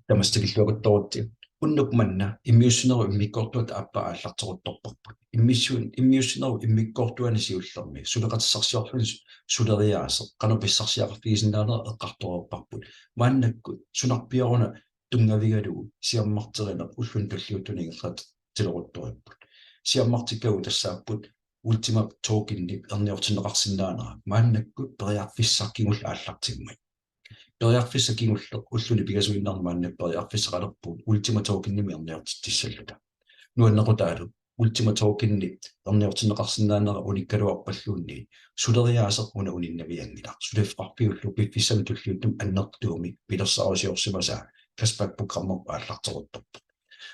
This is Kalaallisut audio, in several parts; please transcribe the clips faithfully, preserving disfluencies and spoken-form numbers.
Tamassi tikilluaqqutorutsi. Unnuk manna immiussinerup immikkoortuata aappaa aallarteruttorparput. Immiussinerup immikkoortuani siullermi suleqatissarsiorluni suleriaaseq qanoq pissarsiaqarfigisinnaanera eqqartoreerparput. Maannakkut sunarpiaruna tunngavigalugu siammarterineq ulluni tulliuttuni ingerlatileruttoripput. Siammartikkagut tassaapput Ultima Tokenip erniortinneqarsinnaanera maannakkut periarfissaq kingulleq aallartimmat. Periarfissaq kingulleq ulluni pingasuinnarni maannakkut periarfissaqalerpugut Ultima Tokenimik erniortitsissalluta. Nuannequtaalu Ultima Tokenip erniortinneqarsinnaanera unikkaluarpalluunniit suleriaaseq una uninnavianngilaq. Suliffeqarfiullu piffissami tulliuttumi annertuumik pilersaarusiorsimasaa cashback programmerput aallarteruttorpoq.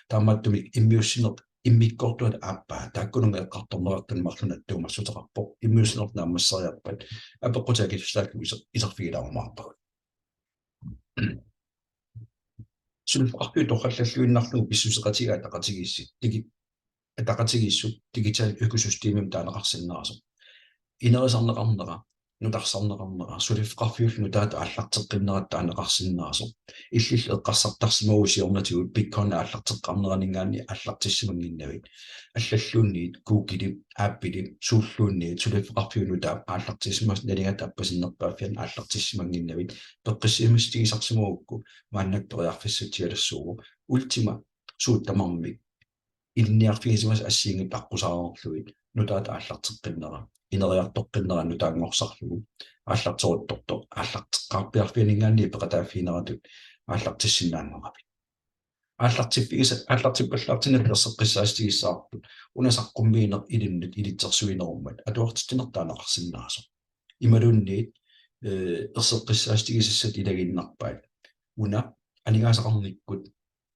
Taamaattumik immiussinerup immikkoortuata aappaa taakkununnga eqqartorneqartarneq marlunnik attuumassuteqarpoq. Immiussineq naammasseriarpat apeqqutit akissutaallu iser-, iserfigilaarumaarpagut. Suliffeqarfiup torrallalluinnarlugu pissuseqatigiit ataqatigiissut digi-, ataqatigiissut digital økosystemimik taaneqarsinnaasoq. Inerisarneqarnera, nutarsarneqarnera, suliffeqarfiullu nutaata aallarteqqinnerata taaneqarsinnaasoq. Illillu eqqarsartarsimaguit siornatigut Bitcoin aallarteqqaarneraninngaanniit aallartissimannginnavit. Allalluunniit Googlep, Applep, suulluunniit suliffeqarfiup nutaap aallartissimasut nalingat appasinnerpaaffianni aallartissimannginnavit. Peqqissimissutigisarsimagukku maannakkut periarfissatsialassuuvoq. Ultima suut tamarmik ilinniarfigisimasat assigiinngitsut aqqusaareerlugit nutaata aallarteqqinnera, ineriartoqqinnera nutaanngorsarlugu aallarteruttortoq aallarteqqaarpiarfianinngaanniit peqataaffigineratut aallartissinnaanngoravit. Aallartiffigisat, aallartippallaartinnata erseqqissaatigissavarput una saqqummiineq ilinnut ilitsersuinerummat atuartitsinertut taaneqarsinnaasoq. Imaluunniit, eh, erseqqissaatigisassat ilagiinnarpaat. Una aningaasaqarnikkut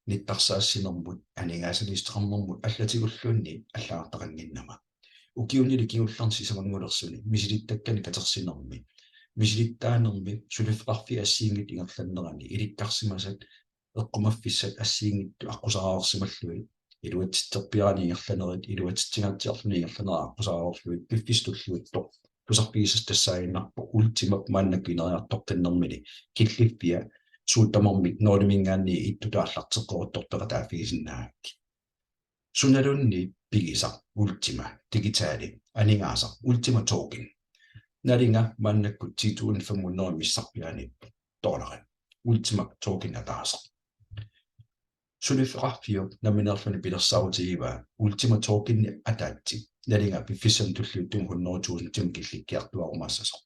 nittarsaassinermut, aningaasaliissuteqarnermut allatigulluunniit allagartaqannginnama. Ukiunilu kingullerni sisamanngulersuni, misilittakkani katersinermi, misilittaanermi, suliffeqarfiit assigiinngitsut ingerlannerani, ilikkarsimasat, eqqumaffissat assigiinngitsut aqqusaareersimallugit, iluatsitserpiarani ingerlanerit, iluatsitsingaatsiarluni ingerlanerit aqqusaareerlugit, piffissaq tulliuttoq tusarfigisassat tassaaginnarpoq Ultimap maannakkut ineriartoqqinnermini killiffia suut tamarmik nuliminngaanniit ittutut aallarteqqeruttortoq peqataaffigisinnaagakkit. Sunaluunniit pigisaq Ultima digitali aningaasaq Ultima Token. Nalinga maannakkut ti tusind fem hundrede missarpiaaniippoq dollarit. Ultima Token ataaseq. Suliffeqarfiup nammineerluni pilersaarutigivaa Ultima Tokenip ataatsip nalinga piffissami tulliuttumi hundrede tusindimut killikkiartuaarumaassasoq.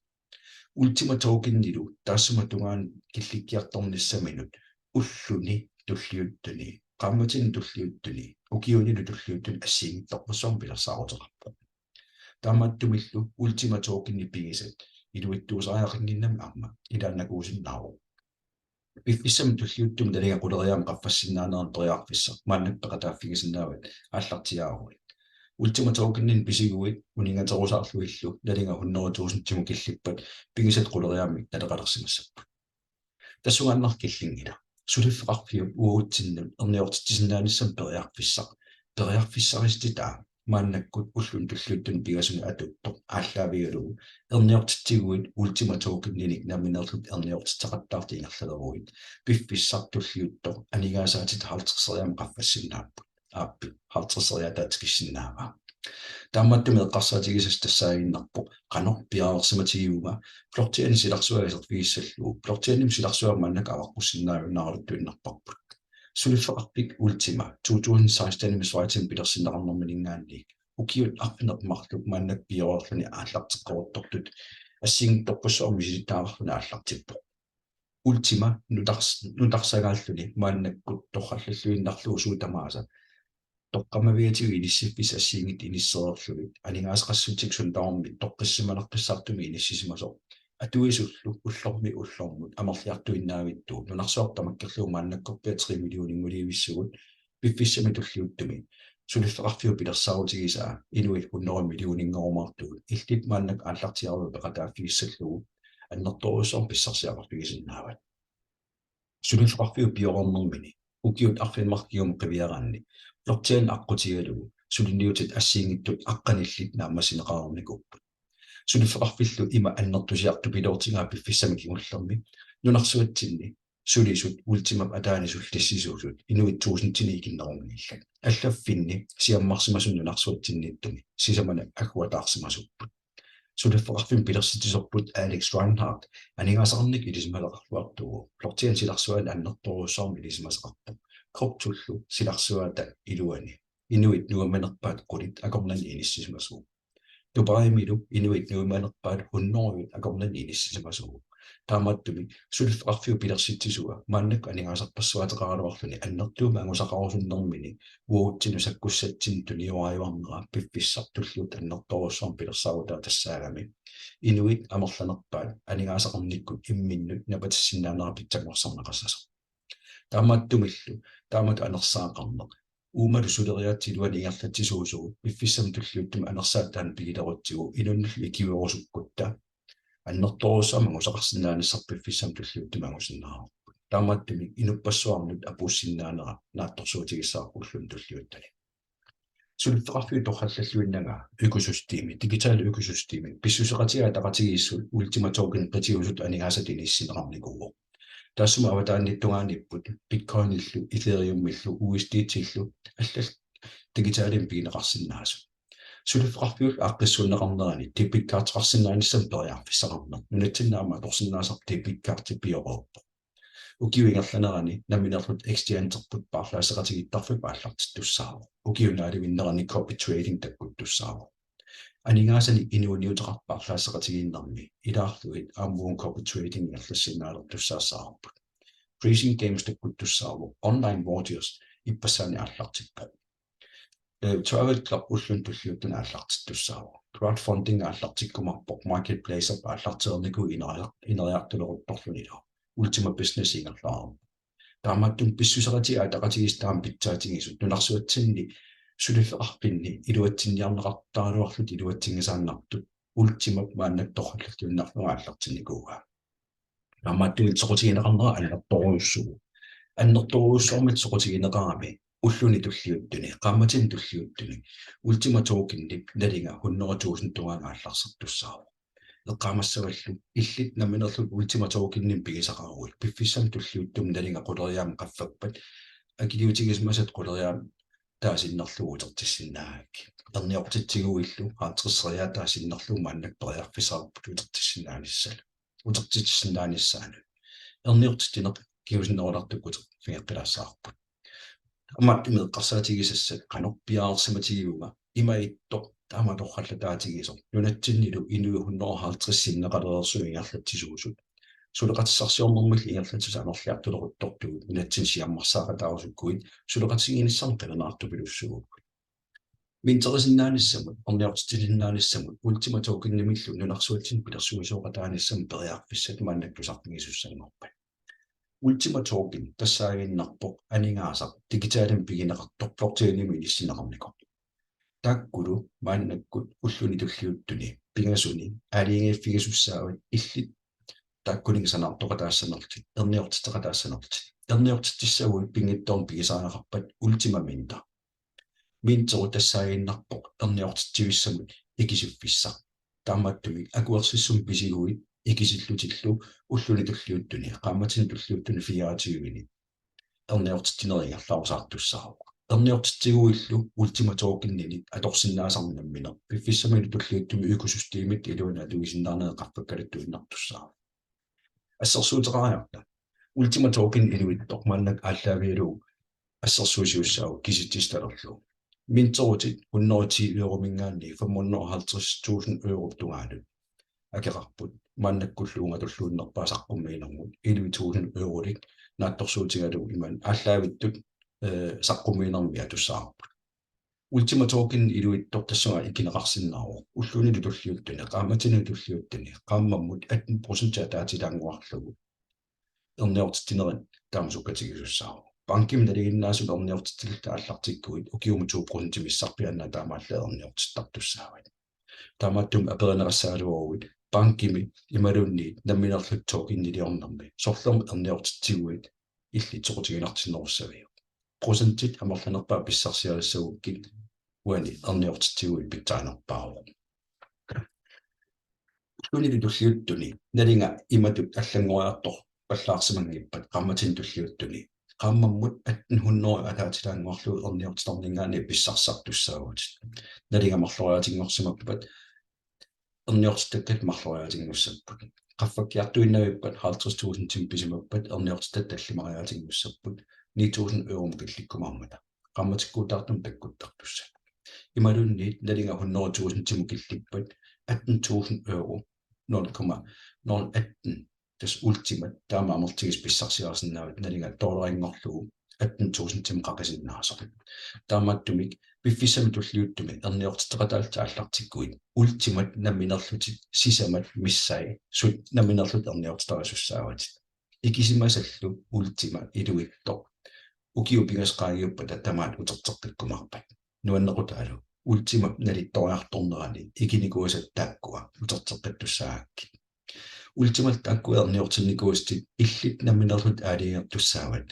Ultima Tokenilu taassuma tungaanut killikkiartornissaminut ulluni tulliuttuni, qaammatini tulliuttuni, ukiunilu tulliuttuni assigiinngitsorpassuarnik pilersaaruteqarpoq. Taamaattumillu Ultima Tokenip pigisat iluitsuusariaqannginnami aamma ilaannakuusinnaavoq. Piffissami tulliuttumi nalinga quleriaammik qaffassinnaanerannut periarfissaq maannakkut peqataaffigisinnaavat aallartiaaruit. Ultima Tokeninik pisiguit uninngaterusaarlugillu nalinga hundrede tusindimut killippat pigisat quleriaammik naleqalersimassapput. Tassungaannaq killinngilaq. Suliffeqarfiup uagutsinnut erniortitsisinnaanissamut periarfissaq. Periarfissarititaa maannakkut ulluni tulliuttuni pingasuni atuuttoq aallaavigalugu erniortitsiguit Ultima Tokeninik nammineerlutit erniortitseqattaartut ingerlaleruit piffissaq tulliuttoq aningaasaatit halvtredseriaammik qaffassinnaapput. Aappi halvtredseriaataa tikissinnaavaa. Taamaattumik eqqarsaatigisassaq tassaaginnarpoq qanoq piareersimatigivunga blockchainip silarsuaa iserfigissallugu. Blockchainimi silarsuaa maannakkut avaqqussinnaajunnaaraluttuinnarparput. Suliffeqarfik Ultima to tusind sekstenimi Schweizimi pilersinneqarnermininngaanniit ukiut arfineq-marluk maannakkut pioreerluni aallarteqqeruttortut assigiinngitsorpassuarnik misilittagaqarluni aallartippoq. Ultima nutars-, nutarsagaalluni maannakkut torrallalluinnarlugu suut tamaasa toqqammavigatigut inissiffissat assigiinngitsut inissereerlugit aningaasaqassutsikkut suna tamarmi toqqissisimalernissaartumik inissisimasoq atuisullu ullormi ullormut amerliartuinnavittuut nunarsuaq tamakkerlugu maannakkorpiaq tre millioninngulivissugut piffissami tulliuttumi suliffeqarfiup pilersaarutigisaa inuit hundrede millioninngorumaartugut illit maannakkut aallartiaaruit peqataaffigissallugu annertoorujussuarmik pissarsiaqarfigisinnaavat. Suliffeqarfiup pioreernermini ukiut arfineq-marluk kingumut qiviaraanni blockchain aqqutigalugu suliniutit assigiinngitsut aqqanillit naammassineqareernikuupput. Suliffeqarfillu ima annertusiartupiloortigaa piffissami kingullermi nunarsuatsinni sulisut Ultimap ataani sullissisuusut inuit tuusintinik ikinnerunngillat. Allaffinni siammarsimasut nunarsuatsinniittumi sisamani agguataarsimasuupput. Suliffeqarfimmik pilersitsisorput Alex Reinhardt aningaasaqarnikkut ilisimasaqarluartuuvoq. Blockchain silarsuani annertoorujussuarmik ilisimasaqarpoq. Kryptollu silarsuata iluani inuit nuimanerpaat qulit akornanni inissisimasuupput. Dubaimilu inuit nuimanerpaat hunnorujut akornanni inissisimasuupput. Taamaattumik suliffeqarfiup pilersitsisua maannakkut aningaasarpassuaateqaraluarluni annertuumik angusaqarusunnermini uatsinnut sakkussatsinnut tunioraajuarnera piffissaq tulliuttoq annertoorujussuarmik pilersaarutaa tassaagami inuit amerlanerpaat aningaasaqarnikkut imminnut napatissinnaanera pitsanngorsarneqassasoq. Taamaattumillu taamatut anersaaqarneq uumalu suleriaatsip iluani ingerlatsisuusugut piffissami tulliuttumi anersaat taanna pigilerutsigu inunnillu ikiuerusukkutta annertoorujussuarmik angusaqarsinnaanissaq piffissami tulliuttumi angusinnaavarput. Taamaattumik inuppassuarnut apuussinnaanera naatsorsuutigissavarput ulluni tulliuttuni. Suliffeqarfiup torrallalluinnagaa økosystemi, digitale økosystemi, pissuseqatigiit ataqatigiissut Ultima Token qitiusutut aningaasatut inissinneqarnikuuvoq. Taassuma avataaniittungaaniipput Bitcoinillu, Ethereumillu, U S D T-llu allallu digitalimik pigineqarsinnaasut. Suliffeqarfiup aaqqissuunneqarnerani debit cardeqarsinnaanissamut periarfissaqarneq. Nunatsinni aamma atorsinnaasarput debit cardi pioreerpoq. Ukiup ingerlanerani nammineerluta exchangerput paarlaasseqatigiittarfipput aallartittussaavoq. Ukiup naalivinnerani copy trading takkuttussaavoq. Aningaasanik inuuniuteqarpoq paarlaasseqatigiinnermi ilaarlugit aamma uunga copy trading ingerlassinnaalertussaassaavarput. Freezing games takkuttussaavoq, online wagers ippassaani aallartippoq. Eh, Travel Club ulluni tulliuttuni aallartittussaavoq. Crowdfunding aallartikkumaarpoq, marketplace aallartereernikuuvoq ineriar-, ineriartuleruttorlunilu. Ultima Business ingerlareerpoq. Taamaattumik pissuseqatigiit ataqatigiissut taama pitsaatigisut nunarsuatsinni suliffeqarfinni iluatsinniarneqartaraluarluta iluatsinngisaannartut Ultimap maannakkut torrallalluinnarlugu aallartinnikuuaa. Taamaattumik soqutigineqarnera annertoorujussuuvoq. Annertoorujussuarmik soqutigineqarami ulluni tulliuttuni, qaammatini tulliuttuni, Ultima Tokenip nalinga hundrede tusind tungaanut aallarsertussaavoq. Eqqaamassavallu illit nammineerlutit Ultima Tokenimik pigisaqaruit piffissami tulliuttumi nalinga quleriaammik qaffappat akiliutigisimasat quleriaammik taava sinnerlugu utertissinnaagakkit. Erniortitsiguillu halvtredseriaataa sinnerlugu maannakkut periarfissaqarputit utertissinnaanissalu. Utertitsisinnaanissaanut. Erniortitsineq kingusinnerulaartukkut uterfigeqqilaassavarput. Taamaattumik eqqarsaatigisassat qanoq piareersimatigivunga ima ittoq taama torrallataatigisoq. Nunatsinnilu inuit hundrede halvtreds sinneqalereersut ingerlatsisuusut. Suleqatissarsiornermillu ingerlatsisut amerliartuleruttortugut nunatsinni siammarsaaqataarusukkuit suleqatigiinnissamut qilanaartupilussuuvugut. Minterisinnaanissamut, erniortitsisinnaanissamut, Ultima Tokenimillu nunarsuatsinni pilersuisooqataanissamut periarfissat maannakkut tusarfigisussanngorpat. Ultima Token tassaaginnarpoq aningaasaq digitalimik pigineqartoq blockchainimut inissinneqarnikoq. Taakkulu maannakkut ulluni tulliuttuni pingasuni aalajangiiffigisussaavat illit taakkuninnga sanaartoqataassanerlutit, erniortitseqataassanerlutit. Erniortitsissaguit pinngitsoornak pigisariaqarpat Ultima Minter. Minteru tassaaginnarpoq erniortitsivissamut ikisiffissaq. Taamaattumik akuersissummik pisiguit ikisillutillu ulluni tulliuttuni, qaammatini tulliuttuni fireogtyveni erniortitsinerit ingerlarusaartussaavoq. Erniortitsiguillu Ultima Tokeninik atorsinnaasarneq nammineq piffissamilu tulliuttumi økosystemikkut iluanut atuisinnaaneq qaffakkaluttuinnartussaavoq. Assersuuteqariarta. Ultima Token iluitsoq maannakkut aallaavigalugu assersuusiussaavoq kisitsisitalerlugu. Minterutit hundrede ti euromiingaanniit femhundrede og halvtreds tusind europ tungaanut akeqarput. Maannakkullu ungatulluunnerpaaq saqqummiinermut elleve tusind eurolik naatsorsuutigalugu imaluunniit aallaavittut, eh, saqqummiinermi atussavarput. Ultima Token iluitsoq tassunga ikineqarsinnaavoq. Ullunilu tulliuttuni, qaammatini tulliuttuni, qaammammut atten procent ataatilaannguarlugu erniortitsinerit taama sukkatigisussaavoq. Bankimi nalinginnaasut erniortitsillutit aallartikkuit ukiumut to procent missarpiaannaq taamaallaat erniortittartussaavat. Taamaattumik aperineqassagaluaruit bankimi imaluunniit nammineerlutit tokeniliornermi sorlermi erniortitsiguit illit soqutiginartinnerussaviuk. Procentit amerlanerpaat pissarsiarissagukkit uani erniortitsiguit pitsaanerpaavoq. Ullunilu tulliuttuni nalinga imatut allanngoriartor-, pallaarsimanngippat qaammatini tulliuttuni, qaammammut atten hundrede ataatilaannguarlugu erniortitarninngaanniit pissarsisartussaavutit. Nalinga marloriaatinngorsimappat erniortittakkat marloriaatinngussapput. Qaffakkiartuinnavippat halvtreds tusindimik pisimappat erniortittat tallimariaatinngussapput ni tusind euromut killikkumaarmata. Qaammatikkuutaartumik takkuttartussat. Imaluunniit nalinga hundrede tusindimut killippat atten tusind euro, nul komma nul atten, tassa Ultimat taama amerlatigisut pissarsiarisinnaavat, nalinga dollarinngorlugu atten tusindimut qaqisinnaasoq. Taamaattumik piffissami tulliuttumi erniortitseqataallutit aallartikkuit Ultimat nammineerlutit sisamat missaat sut nammineerlutit erniortitarisussaavat. Ikisimasallu Ultima iluitsoq ukiut pingasut qaangiuppata tamaat uterteqqikkumaarpat. Nuannequtaalu Ultima nalittoriartornerani ikinikuusat taakkua uterteqqittussaagakkit. Ultimallu taakkua erniortinnikuusatit illit nammineerlutit aalajangertussaavat.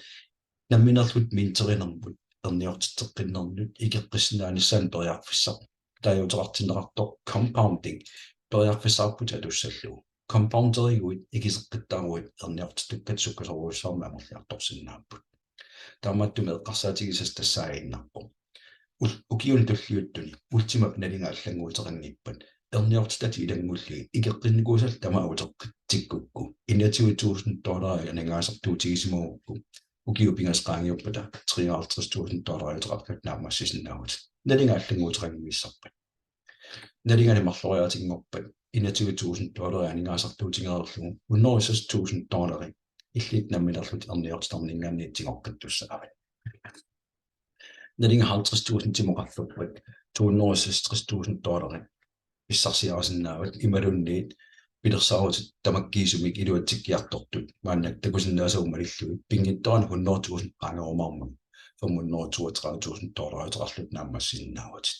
Nammineerlutit minterinermut erniortitseqqinnernut ikeqqissinnaanissaanut periarfissaq taaguuteqartinneqartoq compounding periarfissaqarputit atussallugu. Compounderiguit ikiseqqittaaruit erniortittakkat sukkasoorujussuarmik amerliartorsinnaapput. Taamaattumik eqqarsaatigisassat tassaaginnarpoq: Ul-, ukiuni tulliuttuni Ultimap nalinga allannguuteqanngippat erniortitatit ilanngullugit ikeqqinnikuusallu tamaat uteqqitsikkukku enogtyve tusind dollarit aningaasartuutigisimagukku ukiut pingasut qaangiuppata treoghalvtreds tusind dollariuteqarlutit naammassisinnaavutit. Nalinga allannguuteqanngimmat. Nalinga marloriaatinngorpat enogtyve tusind dollarit aningaasartuutigereerlugu hundrede og seks tusind dollarit illit nammineerlutit erniortitarninngaanniit tigoqqittussaavat. Nalinga halvtreds tusindimut qaffappat to hundrede og seksogtres tusind dollarit pissarsiarisinnaavat, imaluunniit pilersaarutit tamakkiisumik iluatsikkiartortut maannakkut takusinnaasagut malillugit pinngitsoorani hundrede tusind qaangerumaarmat fem hundrede toogtredive tusind dollariuteqarlutit naammassisinnaavutit.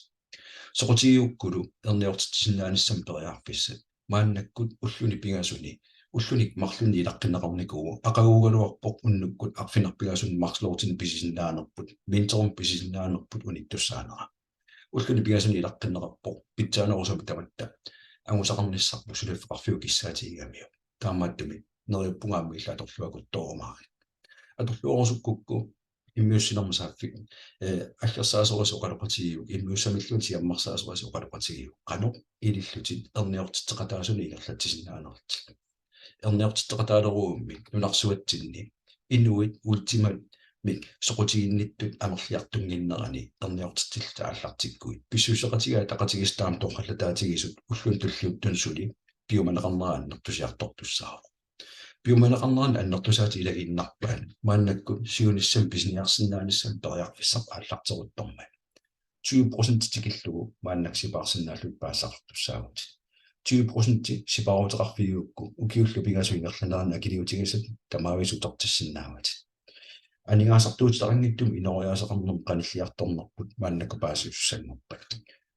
Soqutigigukkulu erniortitsisinnaanissamut periarfissat maannakkut ulluni pingasuni, ulluni marlunni ilaqqinneqarnikuuvoq, aqaguugaluarpoq unnukkut arfineq-pingasunut marloriaatinut pisisinnaanerput, minterimut pisisinnaanerput unittussaanera. Ulluni pingasuni ilaqqinneqarpoq pitsaanerusumik tamatta angusaqarnissarput suliffeqarfiup kissaatigigamiuk. Taamaattumik neriuppunga aamma illit atorluaruttorumaarit. Atorluarusukkukku immiussinermi saaffik, eh, aggersaasorisat oqaloqatigiuk, immiussamilluunniit siammarsaasorisat oqaloqatigiuk. Qanoq ilillutit erniortitseqataasunik ingerlatsisinnaanerlutit. Erniortitseqataaleruummi nunarsuatsinni inuit Ultimamik soqutiginnittut amerliartunnginnerani erniortitsillutit aallartikkuit, pissuseqatigiit ataqatigiissut taama torrallataatigisut ulluni tulliuttuni suli piumaneqarnera annertusiartortussaavoq. Piumaneqarnerani annertusaatit ilagiinnarpaat maannakkut siunissami pisiniarsinnaanissamut periarfissaq aallarteruttormat. Tyve procent tikillugu maannakkut sipaarsinnaallutit paasisaqartussaavutit. Tyve procent sipaaruteqarfigigukku ukiullu pingasut ingerlaneranni akiliutigisatit tamaavisa utertissinnaavatit. Aningaasartuutitaqanngitsumik inooriaaseqarnermut qanilliartornerput maannakkut paasisussanngorpat.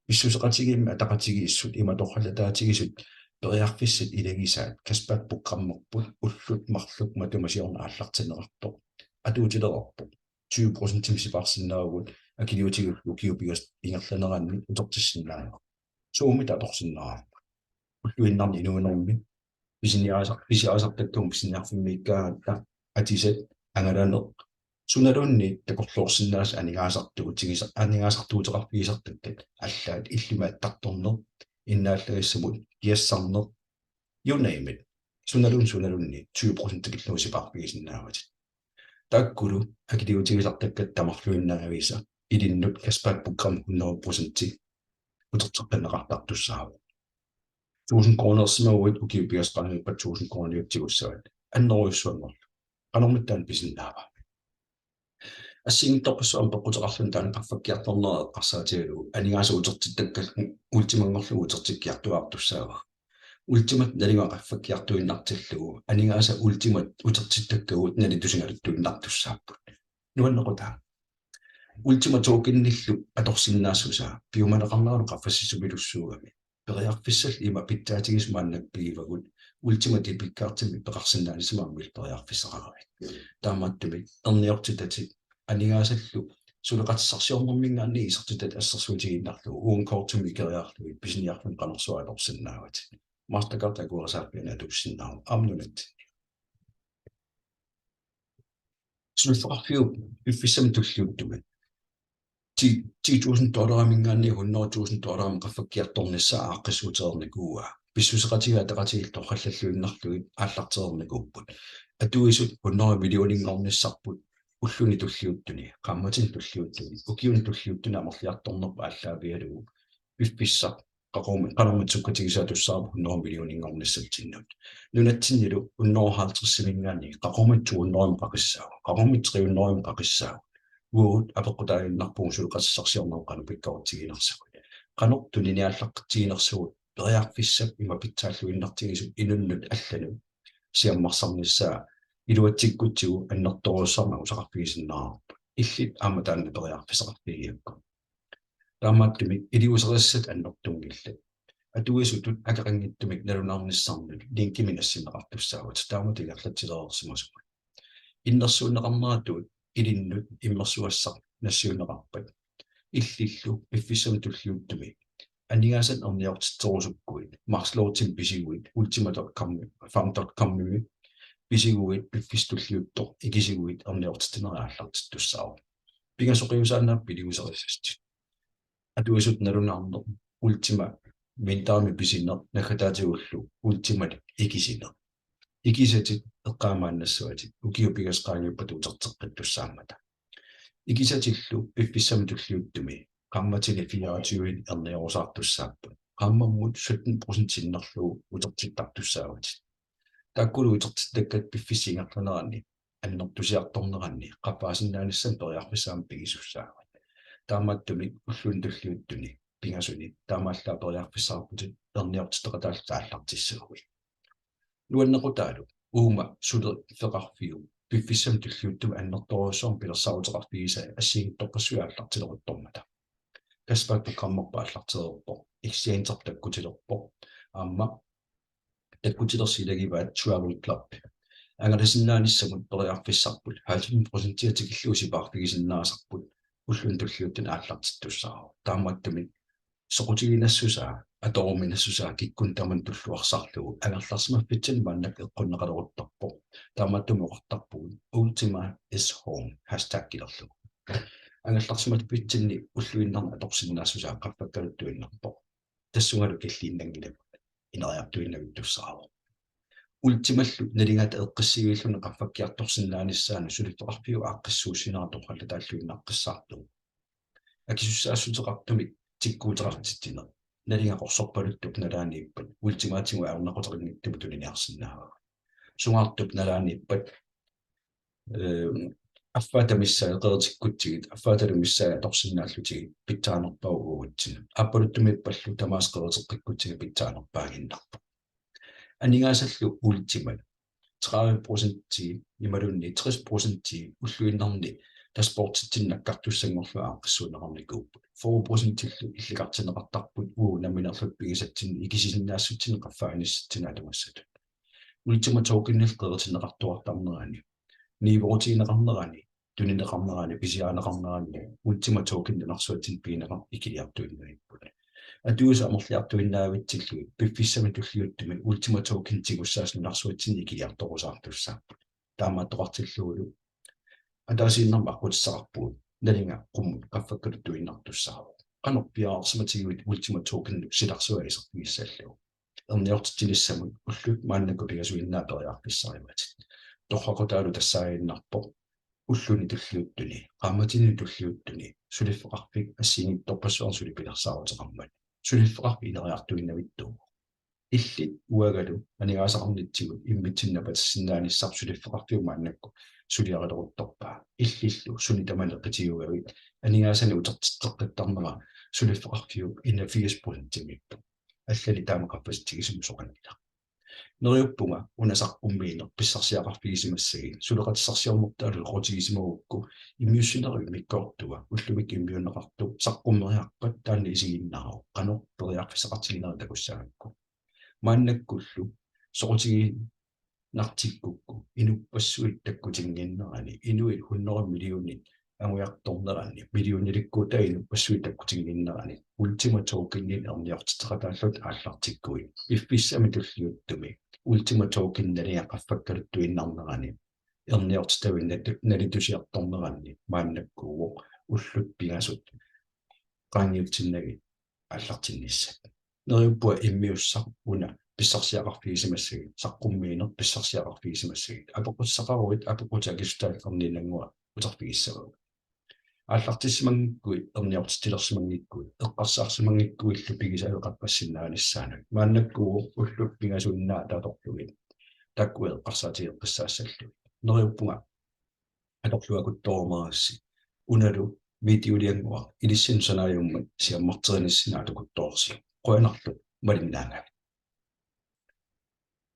Pissuseqatigiimmi ataqatigiissut ima torrallataatigisut periarfissat ilagisaat cashback programmerput ullut marluk matuma siorna aallartinneqartoq atuutilerpoq. Tyve procentimik sipaarsinnaavugut akiliutigullu ukiut pingasut ingerlaneranni utertissinnaaneq. Suummi atorsinnaavarput? Ulluinnarni inuunermi pisiniaasar-, pisiarisartakkagut pisiniarfimmiikkaangatta atisat, angalaneq, sunaluunniit takorloorsinnaasut aningaasartuutigisar-, aningaasartuuteqarfigisartakkat allaat, illimmi attartorneq, innaallagissamut kiassarneq, you name it. Sunaluunniit, sunaluunniit tyve procent tikillugu sipaarfigisinnaavatit. Taakkulu akiliutigisartakkat tamarluinnaavisa ilinnut cashback program hundrede procent uterteqqinneqartartussaavoq. Tusind kronersimaguit ukiut pingasut qaangiuppata tusind kroneriutigussavat annerujussuanngorlugu. Qanormita taanna pisinnaava? Assigiinngitsorpassuarnik peqquteqarluni taanna qaffakkiartornera eqqarsaatigalugu aningaasat utertittakkat Ultimanngorlugu utertikkiartuaartussaavagut. Ultimat nalinga qaffakkiartuinnartillugu aningaasat Ultimat utertittakkagut nalitusigaluttuinnartussaapput. Nuannequtaa? Ultima Tokenillu atorsinnaassusaa piumaneqarneralu qaffassisumilussuugami periarfissallu ima pitsaatigisut maannakkut pigivagut, Ultima debit cardimik peqarsinnaanissaminnut periarfissaqaravit. Taamaattumik erniortitatit aningaasallu suleqatissarsiornerminngaanniit isertitatit assersuutigiinnarlugu uunga kortimut ikeriarlugit pisiniarfimmi qanorsuaq atorsinnaavatit. Mastercard akuerisaaffiani atuussinnaavoq aamma nunatsinni. Suliffeqarfiup piffissami tulliuttumi ti ti tusind dollariminngaanniit hundrede tusind dollarimut qaffakkiartornissaa aaqqissuutereernikuuaa. Pissuseqatigiit ataqatigiit torrallalluinnarlugit aallartereernikuupput. Atuisut hundrede millioninngornissarput ulluni tulliuttuni, qaammatini tulliuttuni, ukiuni tulliuttuni amerliartornerput aallaavigalugu piffissaq qaqugumut qanormita sukkatigisaatussaavarput hundrede millioninngornissatsinnut. Nunatsinnilu hundrede halvtredsiminngaanniit qaqugumut to hundrede qaqissaaq. Qaqugumut tre hundrede qaqissaaq. Uagut apeqqutaaginnarpugut suleqatissarsiorneq qanoq pikkorutsiginersugut. Qanoq tuniniaallaqqittiginersugut periarfissap ima pitsaalluinnartigisoq inunnut allanut siammarsarnissaa iluatsikkutsigu annertoorujussuarmik angusaqarfigisinnaavarput. Illit aamma taanna periarfissaqarfigigakku. Taamaattumik iliuuserisassat annertunngillat. Atuisutut akeqanngitsumik nalunaarnissannut linkimik nassinneqartussaavutit taamatut ingerlatsilereersimasunga. Innersuunneqarneratut ilinnut immersugassaq nassiunneqarpat. Illillu piffissami tulliuttumi aningaasanik erniortitserusukkuit, Max Loadimik pisiguit, ultima dot com, farm dot comimi pisiguit, piffissami tulliuttumi ikisiguit erniortitsinerit aallartittussaavoq. Pingasoqiusaannaavoq iliuuserisassat. Atuisutut nalunaarneq, Ultima minterimik pisineq naggataatigullu Ultimalik ikisineq. Ikisatit eqqaamaannassuatit, ukiut pingasut qaangiuppata uterteqqittussaammata. Ikisatillu piffissami tulliuttumi qaammatini fireogtyve erniorusaartussaapput. Qaammammut sytten procent sinnerlugu utertittartussaavatit. Taakkulu utertittakkat piffissap ingerlanerani annertusiartorneranni qaffaasinnaanissamut periarfissaq aamma pigisussaavat. Taamaattumik ulluni tulliuttuni pingasuni taamaallaat periarfissaqarputit erniortitseqataallutit aallartissaguit. Nuannequtaalu uuma suliffeqarfiup piffissami tulliuttumi annertoorujussuarmik pilersaaruteqarfigisai assigiinngitsorpassuit aallartileruttormata. Cashback programmerput aallartereerpoq, exchangerput takkutilerpoq, aamma takkutilersi ilagivaat Travel Club. Angalasinnaanissamut periarfissarput halvfems procentia tikillugu sipaarfigisinnaasarput ulluni tulliuttuni aallartittussaavoq. Taamaattumik soqutiginassusaa, atoruminassusaa kikkunnit tamanit tulluarsarlugu angerlarsimaffitsinni maannakkut eqqunneqaleruttorpoq. Taamaattumik oqartarpugut Ultima is home hashtagilerlugu. Angerlarsimaffitsinni ulluinnarni atorsinnaassusaa qaffakkaluttuinnarpoq. Tassungalu killiinnanngilagut, ineriartuinnavittussaavoq. Ultimallu nalingata eqqissiivilluni qaffakkiartorsinnaanissaanut suliffeqarfiup aaqqissuussinera torrallataalluinnaqqissaartuuvoq. Akisussaassuteqartumik tikkuuteqartitsineq. Nalinga qorsorpaluttup nalaaniippat Ultimaatigut ajornaquteqanngitsumik tuniniarsinnaavagut. Sungaartup nalaaniippat, eh, affaata missaa qeritikkutsigit, affaatalu missaa atorsinnaallutigit pitsaanerpaavoq uagutsinnut. Aappaluttumiippallu tamaasa qeriteqqikkutsigit pitsaanerpaaginnarpoq. Aningaasallu Ultimat tredive procent imaluunniit tres procent ulluinnarni dashboarditsinnut nakkartussanngorlugit aaqqissuunneqarnikuupput. Fyrre procentillu illikartinneqartarput uagut nammineerluta pigisatsinnut ikisisinnaassutsinut qaffaanissatsinnik atugassatut. Ultima Tokenillu qeritinneqartuartarnerani, niuerutigineqarnerani, tunineqarnerani, pisiarineqarnerani Ultima Token nunarsuatsinni pigineqarneq ikiliartuinnavipput. Atuisut amerliartuinnaavitsillugit piffissami tulliuttumi Ultima Token tigussaasut nunarsuatsinni ikiliartorusaartussaapput. Taamaattoqartillugulu ataasiinnarmik aqqutissaqarpugut, nalinga qummut qaffakkaluttuinnartussaavoq. Qanoq piareersimatigivit Ultima Tokenip silarsua iserfigissallugu? Erniortitsinissamut ullut maannakkut pingasuinnaat periarfissarivatit. Torraqutaalu tassaaginnarpoq ulluni tulliuttuni, qaammatini tulliuttuni suliffeqarfik assigiinngitsorpassuarnik suli pilersaaruteqarmat. Suliffeqarfik ineriartuinnavittuuvoq. Illit uangalu aningaasaqarnitsigut immitsinnut napatissinnaanissamut suliffeqarfiup maannakkut suliarileruttorpaa. Illillu suni tamanit eqitigiugavit aningaasanik utertitseqqittarnera suliffeqarfiup enogfirs procentimiippoq. Allani taama qaffasitsigisumik soqanngilaq. Neriuppunga una saqqummiineq pissarsiaqarfigisimassagit, suleqatissarsiornertaalu soqutigisimagukku immiussinerup immikkoortuga ullumikkut immiunneqartoq saqqummeriarpat taanna isiginnaaruk, qanoq periarfissaqartiginera takussagakku. Maannakkullu soqutiginartikkukku inuppassuit takkutinnginneranni, inuit hundrede millionit angujartorneranni, millionilikkuutaat inuppassuit takkutinnginneranni, Ultima Tokeninik erniortitseqataallutit aallartikkuit piffissami tulliuttumi Ultima Tokenip nalinga qaffakkaluttuinnarnerani erniortitavit nalitusiartorneranni maannakkuuvoq ullut pingasut qaangiutsinnagit aallartinnissat. Neriuppunga immiussaq una pissarsiaqarfigisimassagit, saqqummiineq pissarsiaqarfigisimassagit. Apeqqutissaqaruit apeqqutit akissutaat erniinnannguaq uterfigissavagut. Aallartissimanngikkuit, erniortittilersimanngikkuit, eqqarsaarsimanngikkuillu pigisaateqarpassinnaanissaanut. Maannakkuuvoq ullut pingasuinnaat atorlugit taakku eqqarsaatigeqqissaassallugit. Neriuppunga atorluakuttoorumaarissi. Unalu videoliannguaq ilissinnut sanaajummat siammarterinissinni atukuttoorsi. Qujanarlu malinnaagavit.